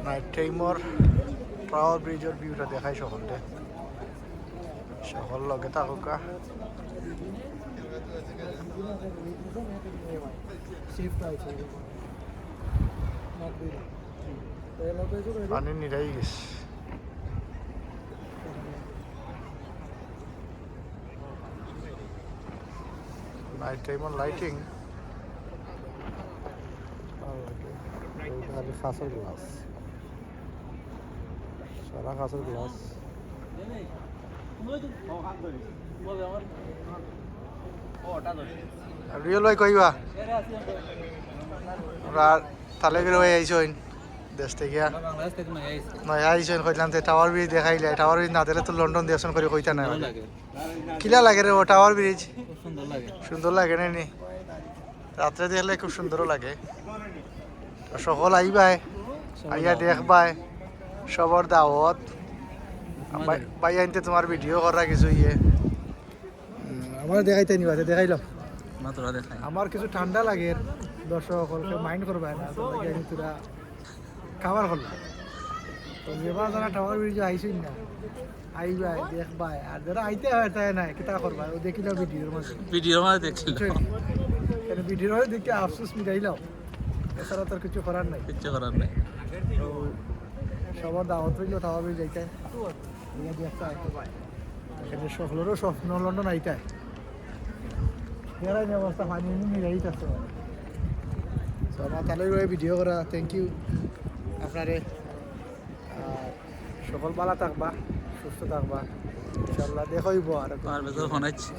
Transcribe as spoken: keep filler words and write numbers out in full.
নাইট টাইমর টাওয়ার ব্রিজর ভিউটা দেখাই সকলরে। সকল লগে থাকুক্কা। পানি নিরাই গেছে। নাইট টাইমর লাইটিং। খালি কাচর গ্লাস, সারা কাচর গ্লাস। রিয়েল ভাই কইবা? আমরা তালেবের ভাই আইছইন দেশ থাকিয়া। নয়া আইছইন, কইলাম যে টাওয়ার ব্রিজ দেখাইলে, টাওয়ার ব্রিজ না দেখলে তো লন্ডন দর্শন করি কইতা না। কিলা লাগে রে ও টাওয়ার ব্রিজ? সুন্দর লাগে না নি? রাত্রে দেখলে খুব সুন্দরও লাগে। তো সকল আইবায়, আইয়া দেখবায়, সবর দাওয়াত। ভাই আনতে তোমার ভিডিও করা কিছু ইয়ে। আমার দেখাইতে নিবা, দেখাইলাম। আমার কিছু ঠান্ডা লাগে, দর্শক সকলকে মাইন্ড করবায় না, তোমরা কি আমি তোরা খাবার করলাম। তো যেবা যারা টাওয়ার ব্রিজে আইছইন না, আইবায়, দেখবায়, আর যারা আইতে হয় তাই নাই, কিতা করবায়, ও দেখিলাম ভিডিওর মাঝে। ভিডিওর মাঝে দেখিলাম। বুঝছইন? কেন ভিডিওর মাঝে দেখে আফসোস মিটাইলাম, এছাড়া তো আর কিছু করার নাই। কিচ্ছু করার নাই। তো সবর দাওয়াত রইল, টাওয়ার ব্রিজ যাইতে। এখানে সকলেরও স্বপ্ন লন্ডন আইতে হয়। বেড়াই অবস্থা পানি এমনি মিলাইতে আছে। তো আমার তালের ভিডিও করা, থ্যাংক ইউ আপনারে। আর সকল ভালা থাকবা, সুস্থ থাকবা, ইনশাআল্লাহ দেখা অইবো আর। আর বেতন ফোন আইছে।